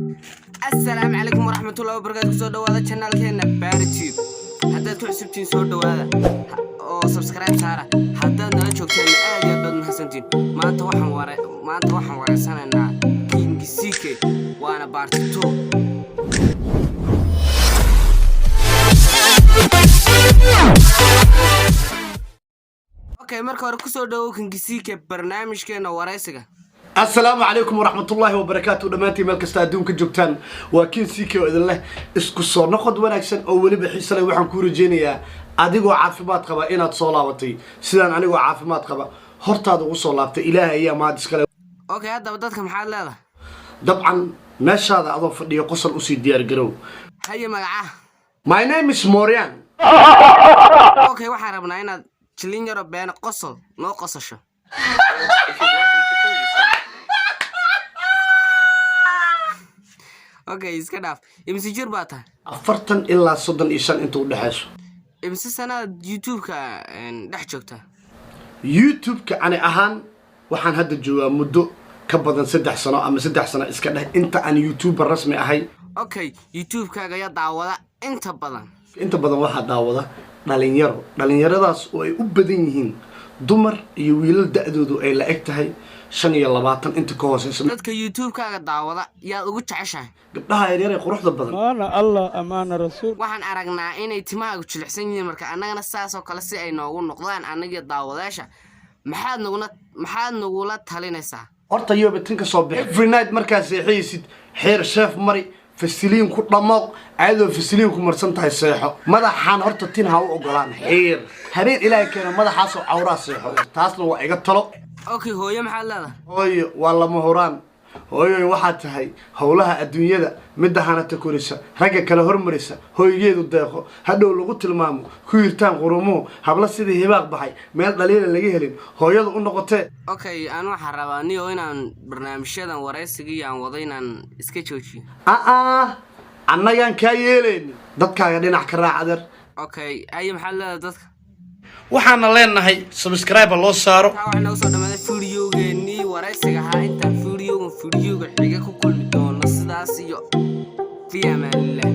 Asalaamu calaykum waraxmatullahi wabarakaatu. Kusoo dhawaada channelkeena Baritube. Haddaad ku cusubtihiin, soo dhawaada oo subscribe saara. Haddaad nala joogteen, aad iyo aad baad mahadsantihiin. Maanta waxaan wareysanaynaa King CK, waana part 2. Okay, marka hore kusoo dhawow, King CK, barnaamijkeena wareysiga. Asalaamu calaykum waraxmatullaahi wabarakaatu. Dhammaantiin meel kasta adduunka joogtaan, waa King CK oo idin leh isku soo noqod wanaagsan oo weliba xiise leh. Waxaan kuu rajeynayaa adigoo caafimaad qaba inaad soo laabatay, sidaan anigoo caafimaad qaba hortaada ugu soo laabtay. Ilaahay ayaa mahad iskale. Okay, haddaba dadka maxaad leedahay? Dabcan, meeshaada adoo fadhiyo qosol usii diyaar garow. Haye, magaca? My name is Morian. Okay, waxaan rabnaa inaad jilin yaro beena qosol noo qosasho. If you'd like me to call you someone. Okay, iska dhaaf. Imise jir baa tahay? 40 ilaa 35 inta u dhexayso. Imise sanaad YouTube-ka dhex joogtaa? YouTube-ka ani ahaan waxaan hadda joogaa muddo ka badan 3 sano ama 3 sano iska dheh, inta aan YouTuber rasmi ahay. Okay, YouTube-kaaga ayaa daawada inta badan? Inta badan waxaa daawada dhalinyaro, dhalinyaradaas oo ay u badan yihiin dumar iyo wiilal da-doodu ay la eg tahay 25 inta ka hooseysa. Dadka YouTube-kaaga daawada yaad ugu jeceshahay? Gabdhaha yaryar ee quruxda badan. Amaana Allah, amaana Rasuul. Waxaan aragnaa inay timahaagu jilicsan yihiin, marka annagana saasoo kale si ay noogu noqdaan annagiyo daawadayaasha, maxaad nagula talinaysaa? Horta yoba tin ka soo bixi. Every night markaad seexaysid, xeer sheef mari, Vaseline ku dhamooq. Ayadoo Vaseline ku marsan tahay seexo. Madaxaan horta tin ha u ogolaan. Xiir habeen Ilaahay keeno, madaxaasoo cawraa seexo. Taasna waa iga talo. Okay, hooyo maxaad leedahay? Hooyo waa lama huraan. Hooyoy, waxaad tahay howlaha adduunyada midda hanata korisa, ragga kale hormarisa, hooygeedu deeqo, hadhow lagu tilmaamo, ku yirtaan qurumuhu, habla sidii hibaaq baxay, meel dhaliila laga helin, hooyadu u noqotee. Okay, aan waxaan rabaa niyo inaan barnaamijyadan waraysigii aan wado inaan iska joojiyo. Aa, annagaan kaa yeelaynin. Dadkaaga dhinac ka raac, adeer. Okay, aye, maxaad leedahay dadka? Waxaana leenahay subscribe loo saaro. Taa waxaa noogu soo dhamaaday videogeenii waraysiga ahaa. Intaan videogan videoga xiga ku kulmi doono, sidaas iyo fi amaanillah.